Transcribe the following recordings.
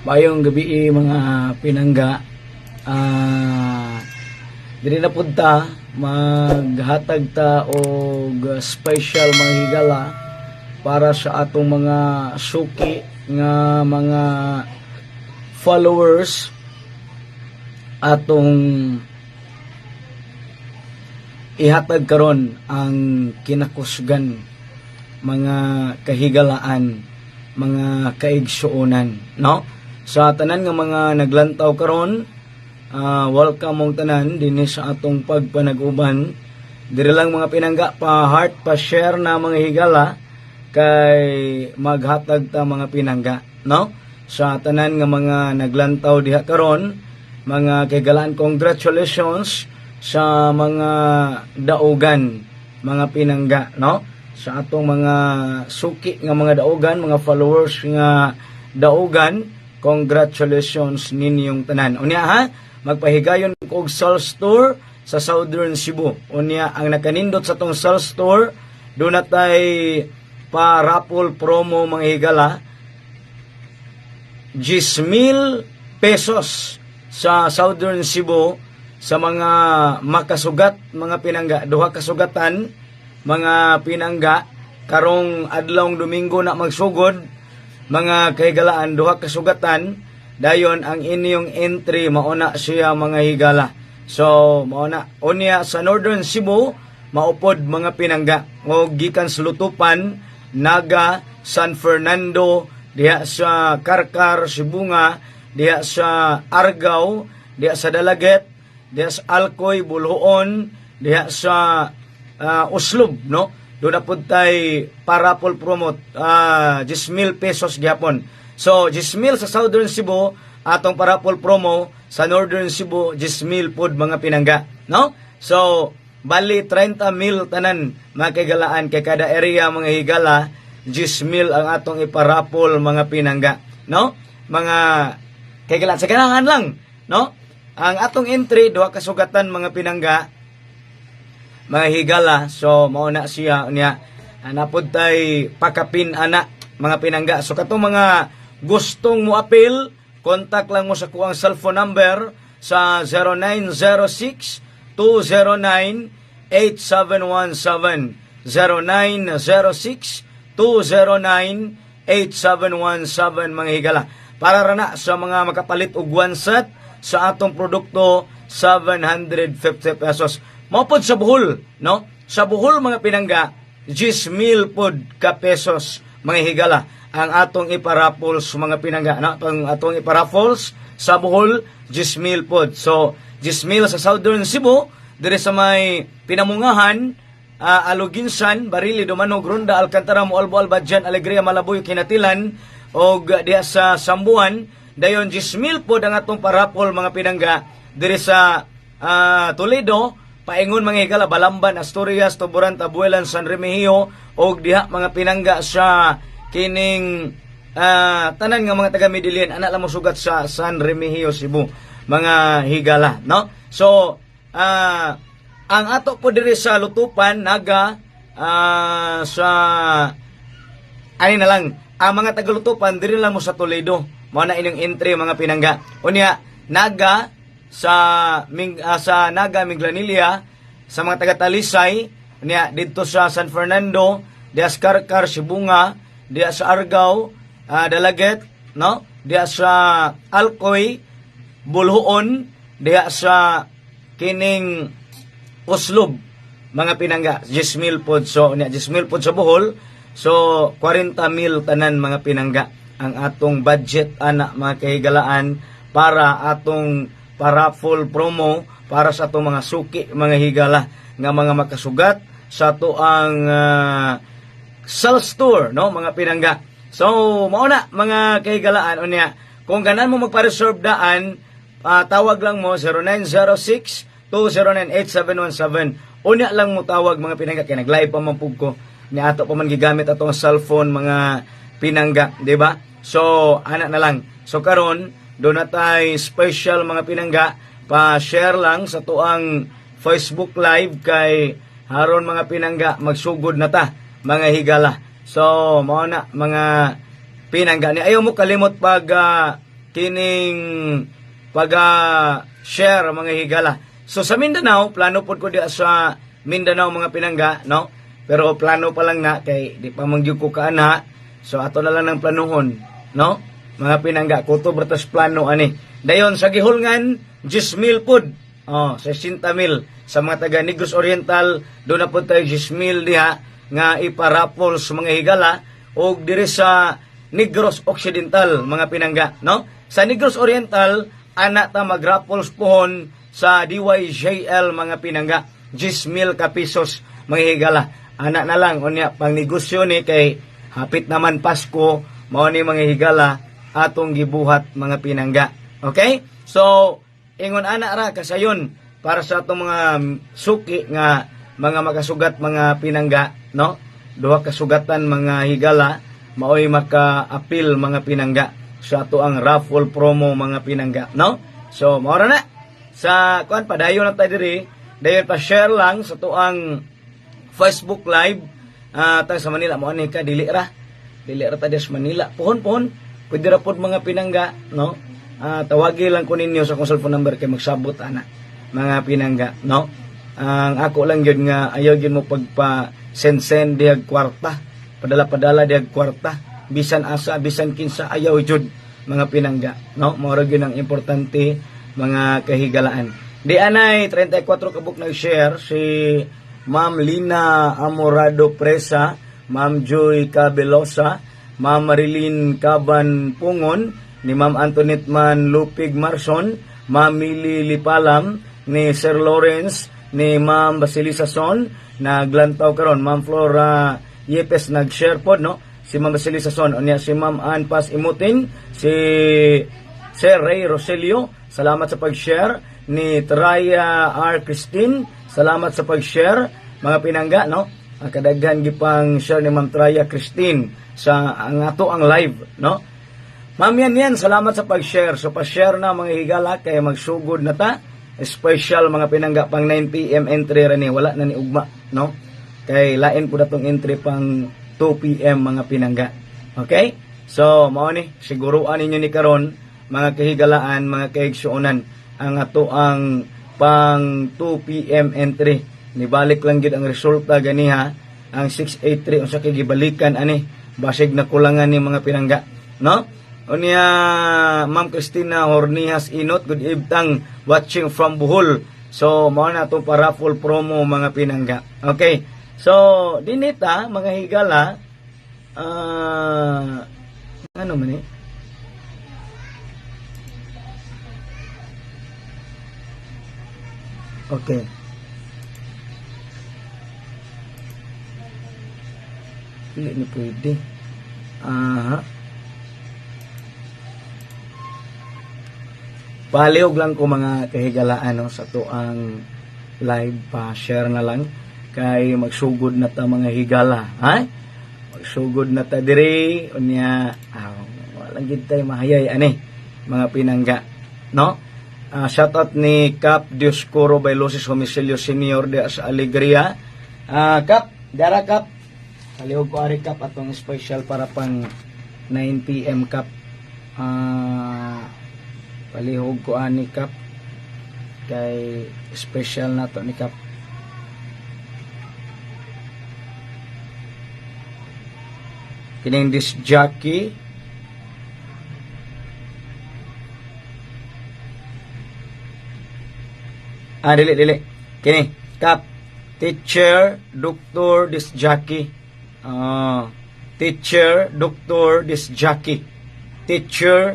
Maayong gabii, mga pinangga. Diri na pud ta maghatag ta og special, mga higala, para sa atong mga suki nga mga followers. Atong ihatag karon ang kinakusgan, mga kahigalaan, mga kaigsuonan, no? Sa tanan nga mga naglantaw karon, welcome mong tanan dinhi sa atong pagpanag-uban. Diri lang, mga pinangga, pa heart, pa share na, mga higala, kay maghatag ta, mga pinangga, no? Sa tanan nga mga naglantaw diha karon, mga kahigalaan, congratulations sa mga daugan, mga pinangga, no? Sa atong mga suki nga mga daugan, mga followers nga daugan, congratulations ninyong tanan. Unya ha, magpahigayon og sales tour sa Southern Cebu. Unya ang nakanindot sa atong sales tour, duna tay pa raffle promo, mga higala, 10,000 pesos sa Southern Cebu sa mga makasugat, mga pinangga, duha kasugatan, mga pinangga, karong adlawng Domingo na magsugod, mga kahigalaan. Duha kasugatan, dayon ang inyong entry mauna siya, mga higala. So mauna. Unya sa Northern Cebu maupod, mga pinangga, o gikan sa Lutupan, Naga, San Fernando, diha sa Carcar, Sibonga, diha sa Argao, diha sa Dalaguete, diha sa Alcoy, Boljoon, diha sa Oslob, no? Duna pud tay pa-raffle promo, 10,000 pesos gyapon. So 10,000 sa Southern Cebu atong pa-raffle promo, sa Northern Cebu 10,000 pod, mga pinangga, no? So bali 30,000 tanan, mga kahigalaan, kay kada area, mga higala, 10,000 ang atong ipa-raffle, mga pinangga, no? Mga kahigalaan, sa ganahan lang, no? Ang atong entry, duha ka sugatan, mga pinangga, mga higala. So mao na siya. Unya naa pod tay pakapin ana, mga pinangga. So katong mga gustong mo apil, contact lang mo sa kuang cellphone number sa 0906 209 8717, 0906 209 8717, mga higala, para rana sa mga makapalit og one set sa atong produkto, 750 pesos. Mao pod sa Bohol, no? Sa Bohol, mga pinangga, 10,000 pod ka pesos, mga higala, ang atong ipa-raffles, mga pinangga, no? Ang atong ipa-raffles sa Bohol, 10,000 pod. So 10,000 sa Southern Cebu, dire sa may Pinamungahan, Aloguinsan, Barili, Dumanog, Ronda, Alcantara, Moalboal, Badian, Alegria, Malabuyo, Ginatilan og diha sa Samboan. Dayon 10,000 pod ang atong pa-raffle, mga pinangga, diri sa Toledo, paingon, mga higala, Balamban, Asturias, Tuburan, Tabuelan, San Remigio og diha, mga pinangga, sa kining tanan nga mga taga Medellin, ana lang mo sugat sa San Remigio, Cebu, mga higala, no? So ang ato po diri sa Lutupan, Naga, sa ani na lang ang mga taga-Lutupan, diri lang mo sa Toledo. Mao na inyong entry, mga pinangga. Unya Naga sa Naga, Minglanilla, sa mga taga Talisay, unya didto sa San Fernando, diha sa Carcar, Sibonga, diha sa Argao, Dalaguete, no? Diha sa Alcoy, Boljoon, diha sa kining Oslob, mga pinangga, 10,000 pod. So unya 10,000 pod sa Bohol. So 40,000 tanan, mga pinangga, ang atong budget ana, mga kahigalaan, para atong pa-raffle promo para sa atong mga suki, mga higala, nga mga makasugat sa ato ang sales tour, no, mga pinangga. So mao na, mga kahigalaan. Unya kung ganan mo magpa-reserve daan, tawag lang mo 0906 209 8717. Unya lang mo tawag, mga pinangga, kay nag-live pa man pug ko ni ato pa man gigamit atong cellphone, mga pinangga, di ba? So ana na lang. So karon duna tay special, mga pinangga. Pa-share lang sa tuang Facebook Live kay haron, mga pinangga, magsugod na ta, mga higala. So mao na, mga pinangga. Ni ayaw mo kalimot pag Kining pag share, mga higala. So sa Mindanao, plano pod ko diya sa Mindanao, mga pinangga, no? Pero plano pa lang na kay di pa man gyud ko kaana. So ato na lang ng planuhon, no? Mga pinangga, kutob ra tas plano ani. Dayon sa Gihulngan, 10,000 pod. Oh, 60,000 sa mga taga Negros Oriental, doon na pod tayo 10,000 diha nga ipa-raffle sa mga higala og diri sa Negros Occidental, mga pinangga, no? Sa Negros Oriental, ana ta mag-raffles pohon sa DYJL, mga pinangga, 10,000 ka pesos, mga higala. Ana na lang unya pang negosyo ni kay hapit naman Pasko, mao ni, mga higala, atong gibuhat, mga pinangga. Okay? So ingon ana ra kasayon para sa atong mga suki nga mga makasugat, mga pinangga, no? Duha ka sugatan, mga higala, maoy maka-apil, mga pinangga, sa ato ang raffle promo, mga pinangga, no? So mao ra na sa kuan, padayon na tayo diri. Dayon pa share lang sa atoang Facebook Live. Ta sa Manila mo ani ka, dili ra ta sa Manila pohon pohon, pwede ra pod, mga pinangga, no? Tawagi lang ko ninyo sa akong cellphone number kay magsabot ana, mga pinangga, no? Ang ako lang gyud nga ayaw gyud mo pagpa send send dihag kwarta, padala-padala dihag kwarta, bisan asa, bisan kinsa, ayaw jud, mga pinangga, no? Mao ra gyud ang importante, mga kahigalaan. Di anay 34 kabuk nag-share: si Ma'am Lina Amorado Presa, Ma'am Joy Cabelosa, Ma'am Marilyn Caban Pungon, ni Ma'am Antoinette Man Lupig Marson, Ma'am Mili Lipalam, ni Sir Lawrence, ni Ma'am Basilisa Son, naglantaw karon, Ma'am Flora Yepes nag-share pod, no? Si Ma'am Basilisa Son, unya si Ma'am Ann Paz Imutin, si Sir Ray Roselio, salamat sa pag-share, ni Traya R. Christine, salamat sa pag-share, mga pinangga, no? Ang kadaghan gipang share ni Ma'am Traya Christine sa ang ato ang live, no? Ma'am yan yan, salamat sa pag-share. So pa-share na, mga higala, kaya magsugod na ta. Special, mga pinangga, pang 9 PM entry ra ni, wala na ni ugma, no? Kay lain po datong entry pang 2 PM, mga pinangga. Okay? So mao ni, siguruan ninyo ni karon, mga kahigalaan, mga kahigsuonan, ang ato ang pang 2 PM entry. Nibalik lang gid ang resulta ganiha, ang 683, unsa kay gibalikan ani, basig na kulangan ni, mga pinangga, no? Unya Ma'am Christina Hornihas Inot, good evening, watching from Bohol. So mao na atong pa-raffle promo, mga pinangga. Okay. So dinita, mga higala, ano man eh? Okay. Dili ni pwede. Aha. Palihog lang ko, mga kahigalaan, no, sa tuang live, pa share na lang kay magsugod na ta, mga higala, ha? Magsugod na ta diri unya, walang gid tay mahayay ani, mga pinangga, no? Shout out ni Cap Dioscuro Bailosis Homicilio Senior de sa Alegria. Cap, dara Cap. Palihog ko ari, Cap, atong special para pang 9 PM, Cap. Palihog ko ani, Kap, kay special na to ni Kap. Kining disc jockey. Dili, dili. Kini, Kap. Teacher, doctor, disc jockey. Teacher, doctor, disc jockey. Teacher,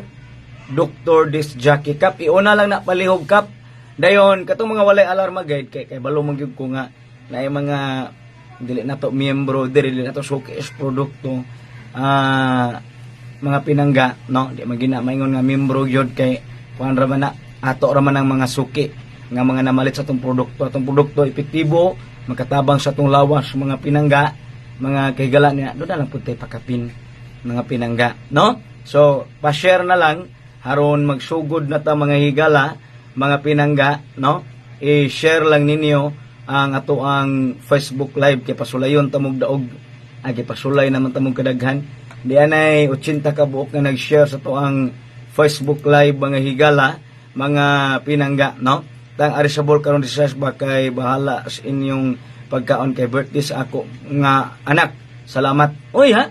doctor, disc jockey. Kap, iuna lang na palihog, Kap. Dayon, katong mga walay alarma guide, kay balo man gyud ko nga naay mga dili na to miyembro, dili na to suki is produkto. Mga pinangga, no? Di man gina maingon nga miyembro gyud kay kuan ra man na, ato ra man ang mga suki nga mga namalit sa atong produkto. Atong produkto epektibo, makatabang sa atong lawas, mga pinangga, mga kahigala niya, doon na lang pud tayo pakapin, mga pinangga, no? So, pa-share na lang haron magsugod na ta, mga higala, mga pinangga, no? I-share lang ninyo ang ato ang Facebook Live kay pasulayon ta mog daog. Ay, pasulay naman tamong kadaghan. Di anay 80 ka buok nga nag-share sa atoang Facebook Live, mga higala, mga pinangga, no? Tang arisabol karon sa ba kay bahala sa inyong pagkaon kay birthday sa ako nga anak. Salamat. Uy ha.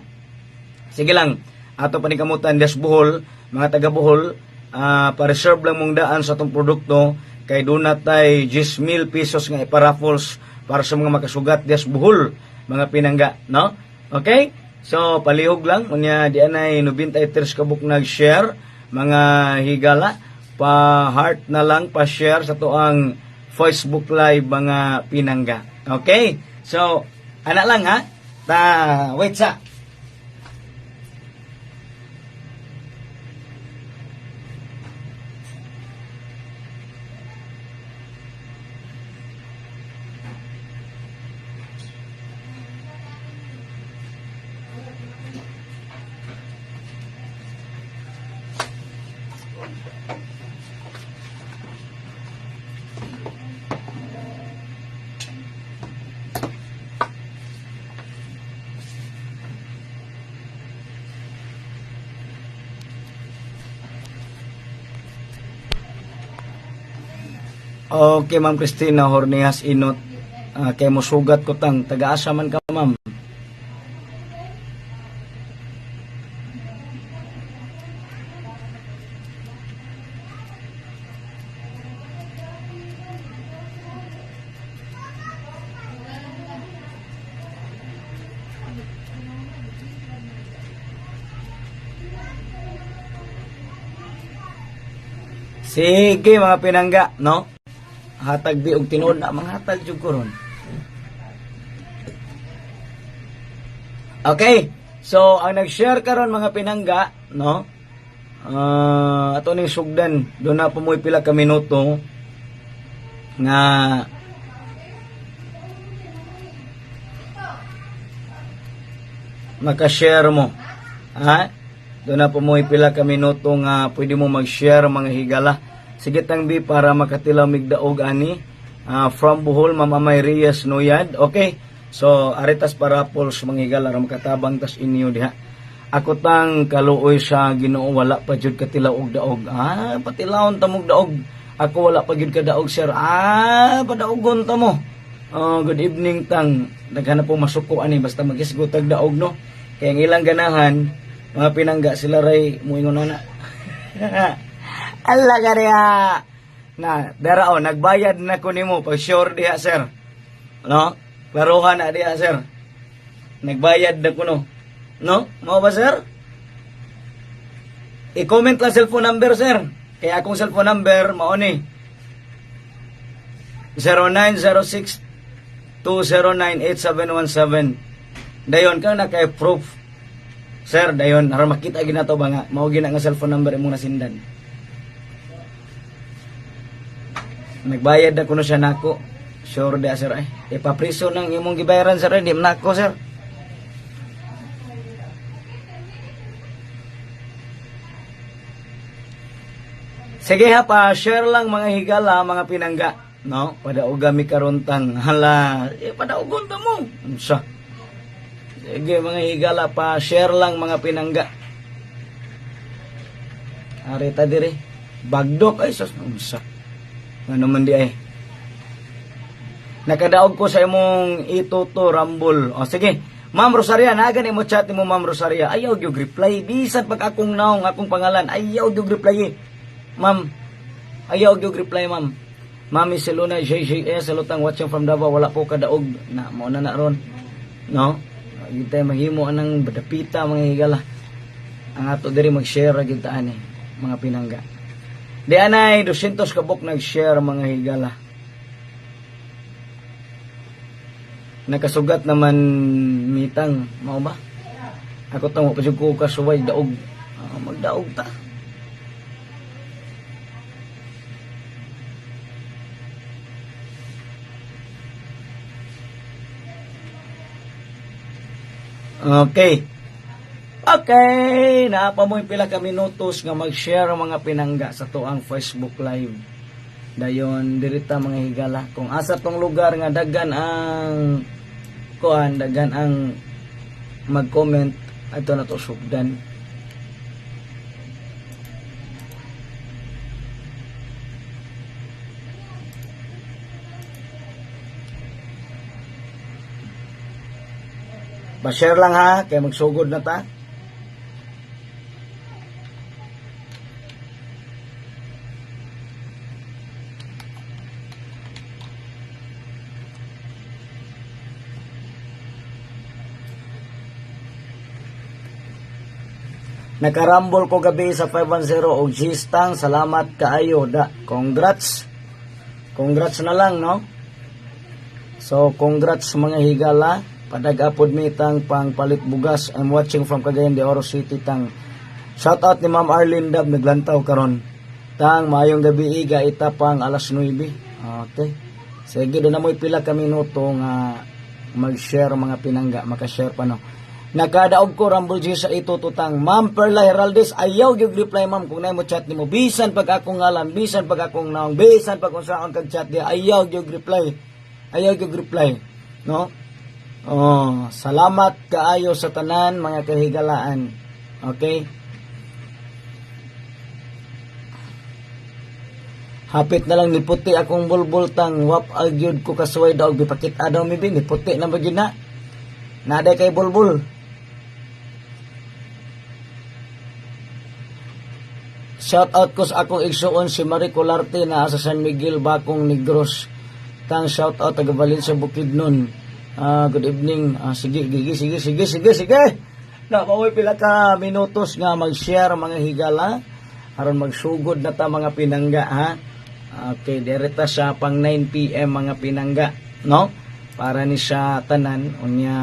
Sige lang. Ato panikamutan des Bohol, mga taga Bohol, pa-reserve lang mong daan sa atong produkto kay doon na tay 10,000 pesos nga iparaffles para sa mga makasugat des Bohol, mga pinangga, no? Okay? So, palihog lang unya di anay 93 kabuk nag-share, mga higala, pa heart na lang, pa share sa tuang Facebook Live, mga pinangga. Okay? So, ana lang ha. Ta wait sa. Okay, Ma'am Christina Hornias Inot. Kay mosugat ko tang taga-asa man ka, ma'am? Sige, mga pinangga, no? Hatag bi og tinuod na manghatag jud ko ron. Okay. So, ang nag-share karon, mga pinangga, no? Ato ning sugdan, doon na pa mo'y pila ka minuto nga maka-share mo. Ha? Doon na po mo'y pila ka minuto nga pwede mo mag-share, mga higala. Sige tang bi para makatilaw migdaog ani. From Bohol, Ma'am Amay Reyes Noyad. Okay. So, aritas para pols, mga higala, ra makatabang tas inyo diha. Ako tang kaluoy sa Ginoo, wala pa jud katilaw og daog. Patilawon ta mog daog. Ako wala pa jud kadaog, sir. Padaogon ta mo. Oh, good evening tang. Daghan na po masuko ani basta magisgot tag daog, no. Kay ang ilang ganahan, mga pinangga, sila ray muingon na. Ala ka diha. Na, dara oh, nagbayad na ko nimo pag sure diha, sir. No? Klaruhan na diha, sir. Nagbayad na ko no. No? Mao ba, sir? I-comment lang cellphone number, sir. Kaya akong cellphone number mao ni 0906 2098717. Dayon kang naka-proof. Sir, dayon aron makita ginato ba nga mao gina nga cellphone number imong nasindan. Nagbayad na kuno siya nako. Sure di sir ay. Ipapriso nang imong gibayaran, sir, di man nako, sir. Sige ha, pa share lang, mga higala, mga pinangga, no? Padaoga mi karon tang hala, padaogon ta mo. Unsa? Sige, mga higala, pa share lang, mga pinangga. Arita dire. Bagdok ay sus, unsa? Ano man di ay. Nakadaog ko sa imong ituto Rambol. O sige. Ma'am Rosaria, naa gani mo chat mo, Ma'am Rosaria. Ayaw gyud reply bisan pag akong naong, akong pangalan, ayaw gyud reply. Ma'am, ayaw gyud reply, ma'am. Mami Siluna JJS, salutang watching from Davao, wala po kadaog na mo na na ron. No? Gyud tayo mahimo anang badapita, mga higala. Ang ato diri mag-share ra gyud ta ani, mga pinangga. Di anay 200 kabuk nag-share, mga higala. Nakasugat naman mitang, mao ba? Ako tang wa pa jud ko kasuway daog. Magdaog ta. Okay. Okay, naa pa mo'y pila ka minutos nga mag-share ang mga pinangga sa tuang Facebook Live. Dayon dirita, mga higala, kung asa tong lugar nga daghan ang kuan, daghan ang mag-comment, ato na to sugdan. Pa-share lang ha, kay magsugod na ta. Nakarambol ko gabi sa 510 og Gistang. Salamat kaayo da. Congrats. Congrats na lang, no? So, congrats mga higala. Padag-apod mi tang pang palit bugas. I'm watching from Cagayan de Oro City tang. Shout out ni Ma'am Arlene Dab, naglantaw karon. Tang maayong gabi iga ita pang alas 9. Okay. Sige, doon na mo'y pila ka minuto nga mag-share mga pinangga, maka-share pa, no. Nakadaog ko Rumble G sa ito tutang. Ma'am Perla Heraldez, ayaw gyud reply, ma'am, kung naay mo chat nimo. Bisan pag akong ngalan, bisan pag akong naong, bisan pag unsaon kag chat di ayaw gyud reply. Ayaw gyud reply, no? Oh, salamat kaayo sa tanan mga kahigalaan. Okay? Hapit na lang ni puti akong bulbul tang wap agyud ko kasuway daog bipakit daw mi bi ni puti na ba gyud na. Naday kay bulbul. Shout out ko sa akong igsuon si Marie Colarte na sa San Miguel Bakong Negros. Tang shout out taga Valencia Bukidnon. Ah, good evening. Ah, sige, sige, sige, sige, sige, sige. Na maoy pila ka minutos nga mag-share mga higala aron magsugod na ta mga pinangga ha. Okay, direta sa pang 9 PM mga pinangga, no? Para ni sa tanan unya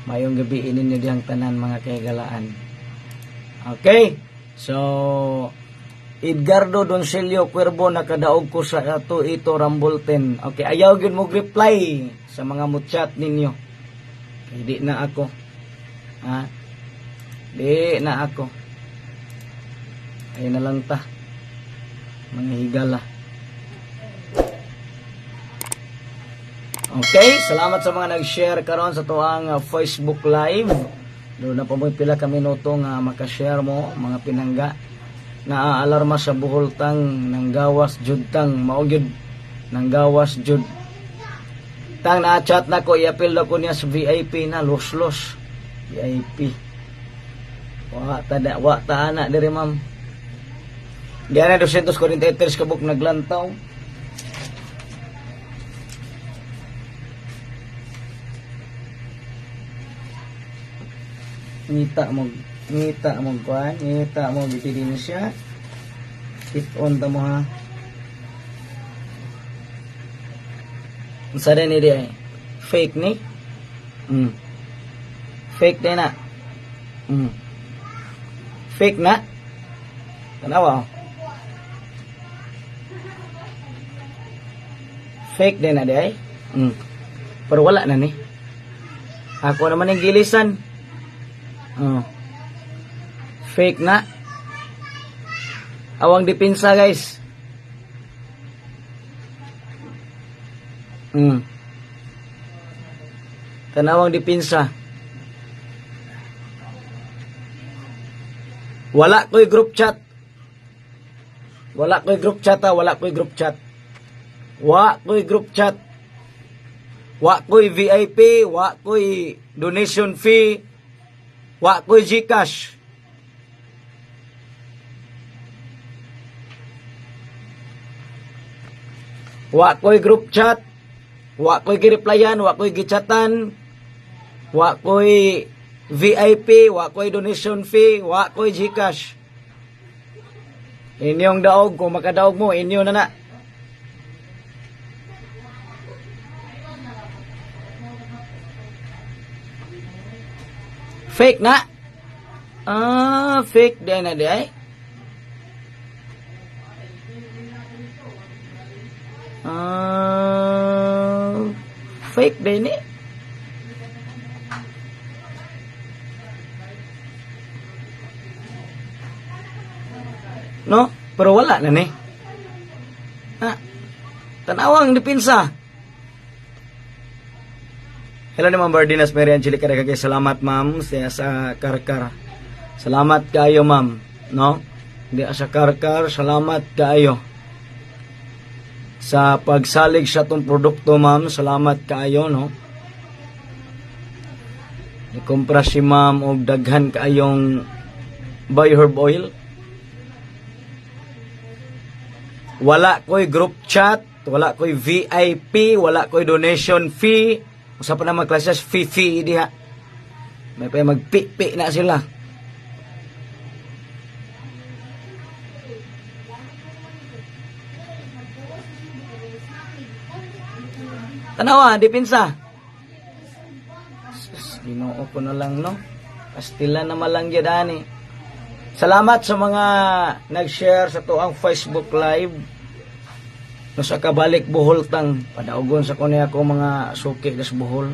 mayong gabi ninyo dihang tanan mga kahigalaan. Okay. So, Edgardo Doncelio Cuervo, nakadaog ko sa ato ito Rumble 10. Okay, ayaw gyud mo reply sa mga mo-chat ninyo. Hindi na ako. Ha? Di na ako. Ay na lang ta. Mga higala. Okay, salamat sa mga nag-share karon sa tuang Facebook Live. Doon na pa mo pila ka minuto nga makashare mo mga pinangga. Naaalarma sa Bohol tang nanggawas jud tang mao gyud nanggawas jud. Tang na-chat na ko, i-appeal na ko niya sa VIP na los-los. VIP. Wa ta da, wa ta ana diri, ma'am. Diyan na 243 kabuk naglantaw. Ngita mo kuan, ngita mo ebidensya. Hit on ta mo ha. Unsa ni di ay? Fake ni? Fake din na. Fake na. Tanawa, oh. Fake din na di ay. Pero wala na ni. Ako naman yung gilisan. Oh. Fake na. Awang depensa, guys. Tanawang depensa. Wala ko'y group chat. Wala ko'y group chat ha. Wala ko'y group chat. Wa ko'y group chat. Wa ko'y VIP. Wa ko'y donation fee. Wa ko'y GCash. Wa ko'y group chat. Wa ko'y gireplyan. Wa ko'y gichatan. Wa ko'y VIP. Wa ko'y donation fee. Wa ko'y GCash. Inyong daog, kung makadaog mo, inyo na na. Fake na. Ah, fake din na di ay. Ah, fake din eh. No? Pero wala na ni. Ah, tanawang depensa. Hello ni Ma'am Bardinas Mary Angelica Regagay. Salamat, ma'am, siya sa Karkar. Salamat kaayo, ma'am, no? Di sa Karkar, salamat kaayo. Sa pagsalig sa tong produkto, ma'am, salamat kaayo, no? Nikumpra si ma'am og daghan kaayong bioherb oil. Wala ko'y group chat, wala ko'y VIP, wala ko'y donation fee. Usa pa naman klases, fee-fee diha. May pa magpi-pi na sila. Tanawa, dipinsa. Sus, Ginoo ko na lang, no? Pastila na malang gyud ani. Salamat sa mga nag-share sa tuang Facebook Live. No sa kabalik Bohol tang padaugon sa kuno ako mga suki das Bohol.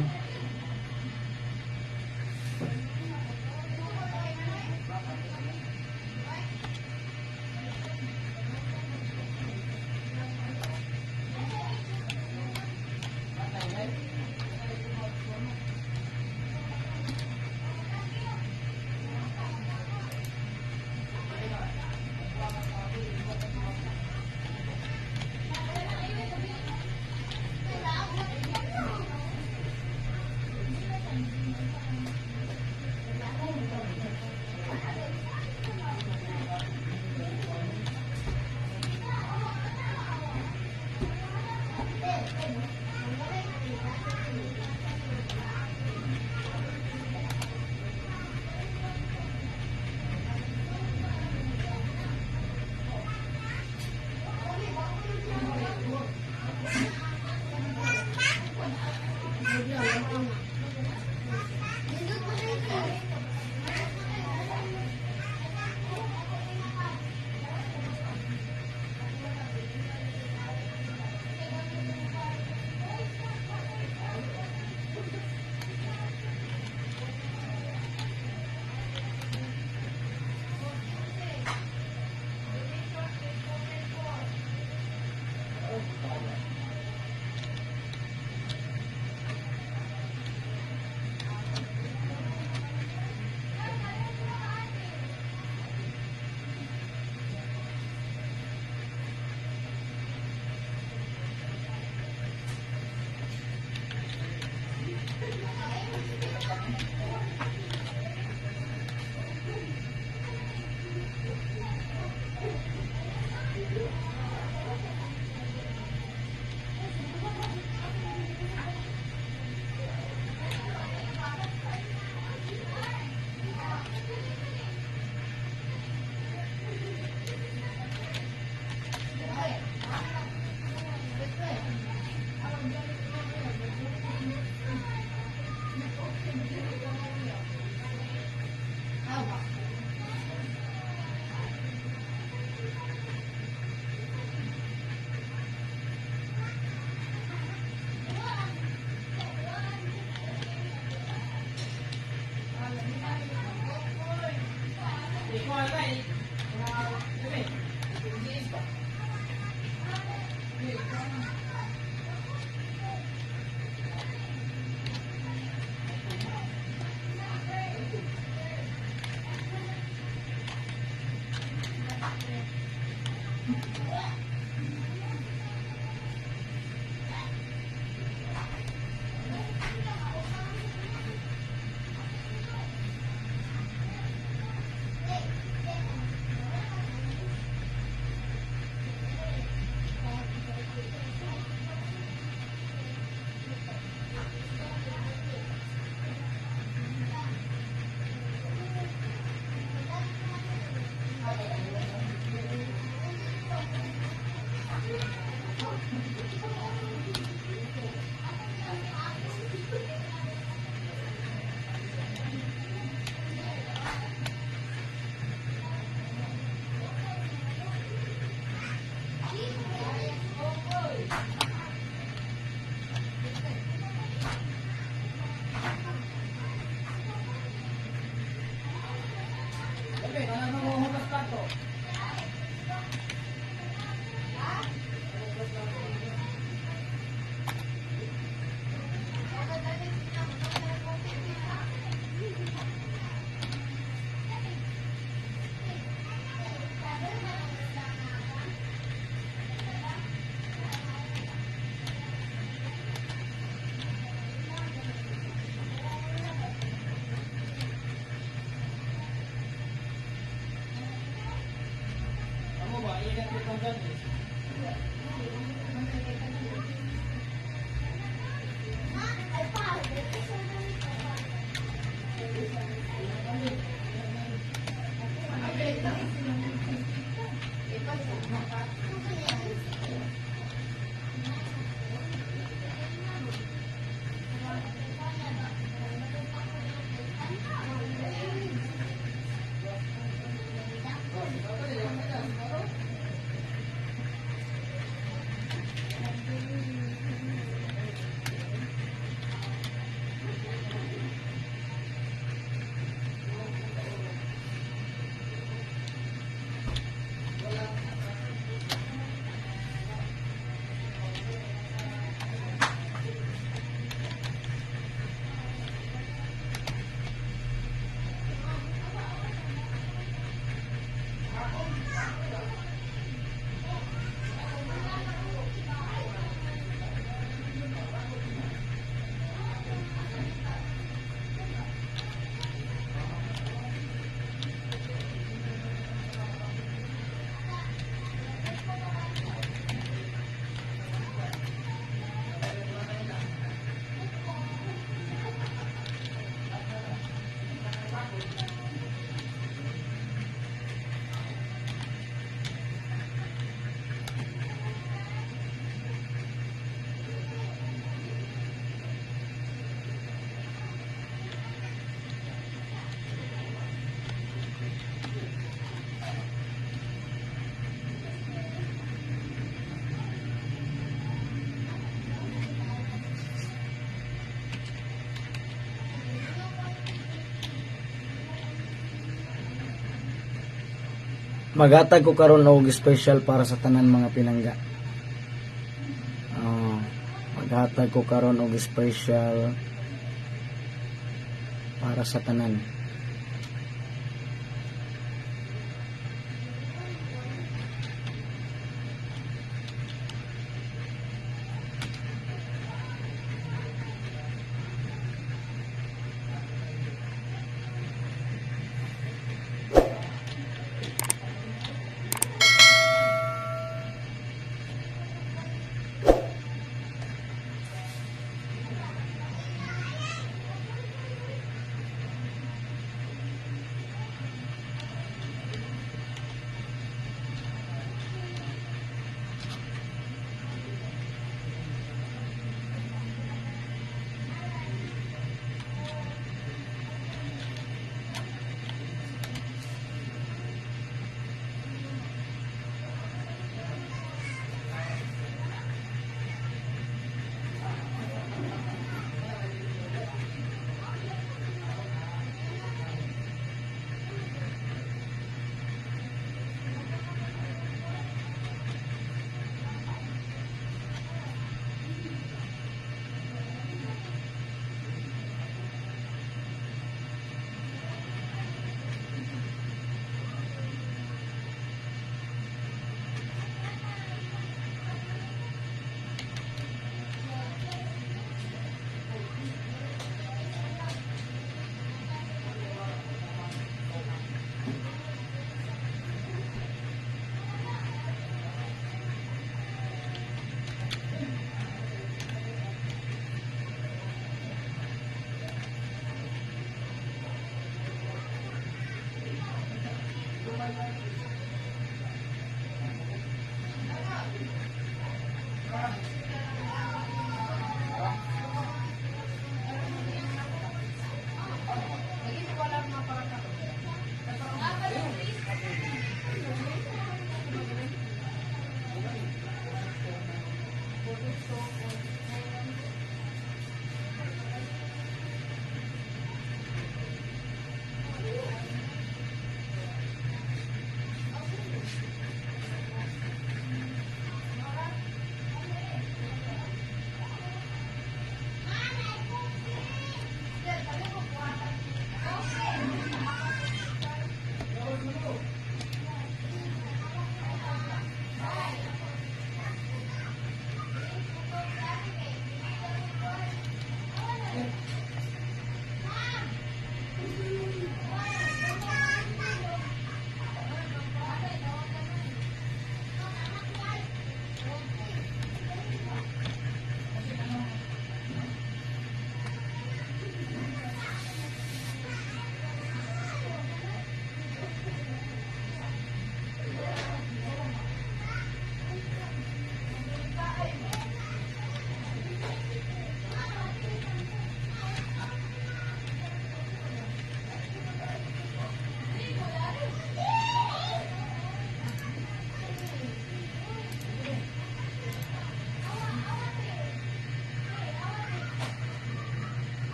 Maghatag ko karon og special para sa tanan, mga pinangga. Oh, maghatag ko karon og special para sa tanan.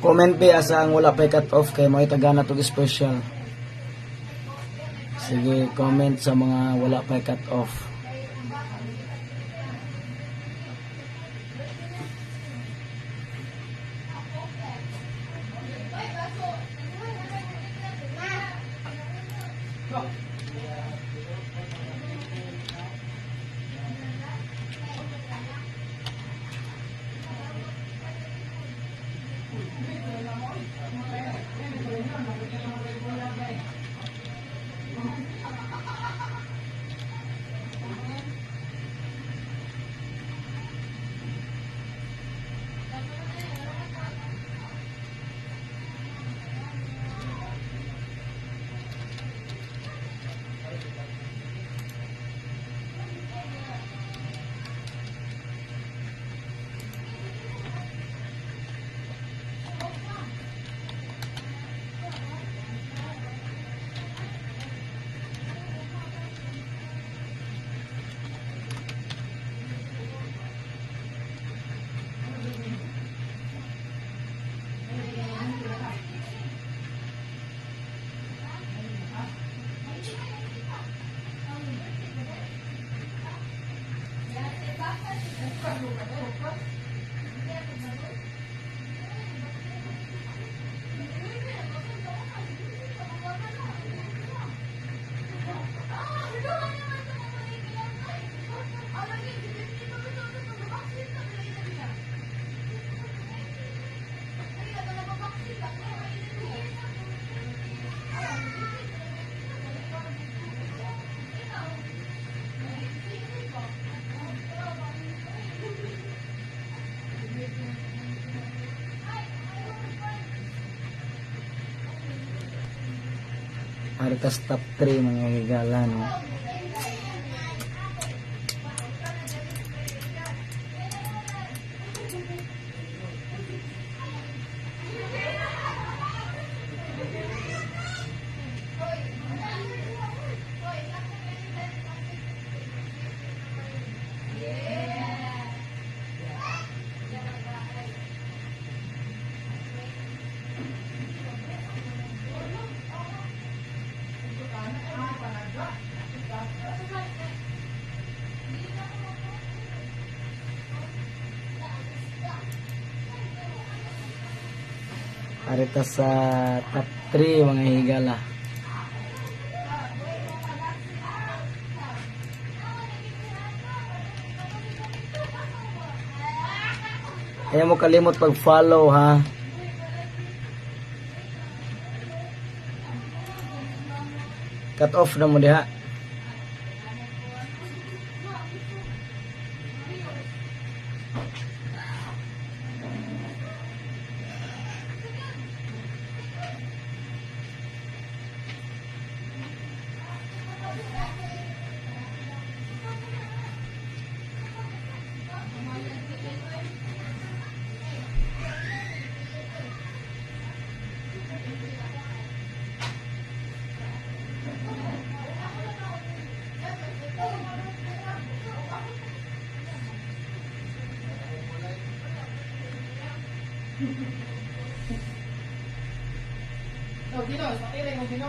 Comment be asa ang wala pa cut off kay mo tagana tog special. Sige, comment sa mga wala pa cut off. Aritas top 3, mga higala, no? Aritas sa top 3, mga higala. Ayaw mo kalimot pag-follow, ha. Cut off na mo diha. Oh, Dino, sa mo, Dino.